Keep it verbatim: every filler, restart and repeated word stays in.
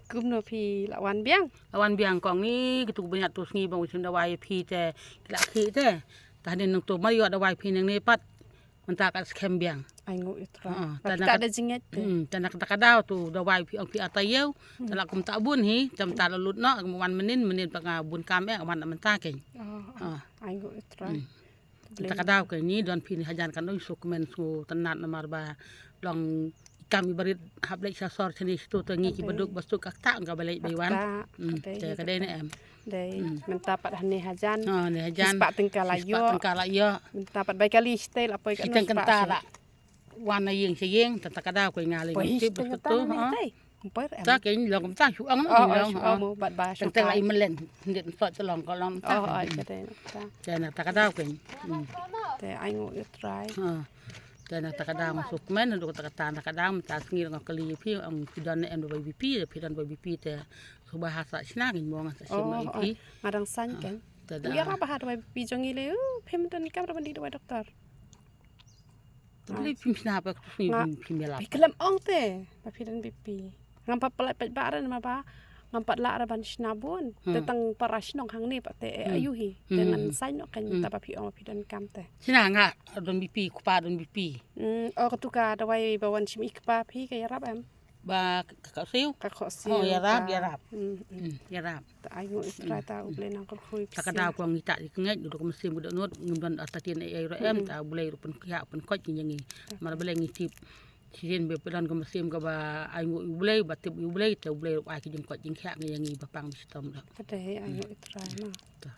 Kumno phi la wan biang? La wan biang kong ni, kitu bniat tu sngi bang u shim dawai phi te, ki la khih te. Tah ni nang tu mar ïoh dawai phi nang ni pat. Mynta ka skhem biang. Ai ngu ïa Trai. Ha, ba tang phi na ta ka da jingngeit te. Hmm, tang na kata ka daw tu dawai phi ong phi ata ïew. Hmm. Tang la kumta bun hi, tang ta la lut noh, wan mynnin, mynnin pa nga bun kam eh, wan na mynta kein. Oh, Ha. Ai ngu ïa Trai. Hmm. Tang ta ka daw kein ni don phi ni hajan kan ong suk men su tang nat namar ba long kam i barit hap leit sha sor shane shitu te ngi ki Ade. Baduk ba suk ka kta ka ba leit bai wan. Kta, Hmm, ade, te ka dei kta. Ne em. Dei, Hmm. mynta pat hane hajan. Ha, ne hajan. Shispah tyngka la Shispah ïoh. Tyngka la ïoh. Mynta pat bai kali site la poi ka Shi no teng shispah kynta sha. La. Wan na ïing sha ïing, tang ta ka daw ko nga lei Poi ngam tip shi teng bas kynta tu, na ha. Dei. Poi em. Ta kein long kumta shu ong Oh, na oh, long, shu ha. Ong mo, bat ba Tang shu teng la kai. I melen, ndit sot te long ko long ta. Oh, oh, ka dei na ta. Te na ta ka daw kein. Hmm. Te ai ngu ïa Trai. Ha. Te na ta ka daw suk men, ndu ta ka ta na ka daw, ta sngi nga kali phi, ong phi don em dawai B P, phi don dawai B P te. Suba ha sa shna ngin mo nga sa shim Oh, na oh. I phi. Nga dang sain Ha. Kein. Te da. Ïa ra ba ha dawai B P jong i le, uh, phim don kam ra ban di dawai doktor. Tang le phim shna ba tu phim Nga- phim ïa la. Phi khlem ong te, ba phi don B P. Ngam pat pynlait pat ba ren ma ba, ngam pat lah ra ban shna bun. Hmm. Te tang para shnong hangne pat te Hmm. ayu hi. Te Hmm. ngan sain noh kein Hmm. ta ba phi ong ba phi don kam te. Shna nga don B P, kpa don B P. Hmm, oh, katu ka dawai ba wan shim i kpa phi ka ïarap em? Ba ka, ka khohsiew. Ka khohsiew. Oh, ïarap, ka ïarap. Hmm, hmm. Hmm, ïarap. Ta ai ngu ïa Trai ta U Blei nang kyrkhu ïa phi. Ta ka daw ko ngi ta di kngeit, du ko mynsiem ko dohnud, ngim don artatien ei ei ruh em, Hmm. ta U Blei ruh pynkhiah, pynkoit ngi ïa ngi. Ta. Mar balei ngi tip. Shisien ba phi don ko mynsiem kaba ai ngu ïa U Blei, ba tip ïa U Blei, ta U Blei ruh ai ki jingkoit jingkhiah ngi ïa ngi ba pang ba shitom ruh. Ka dei ai ngu ïa Trai ma. Ta.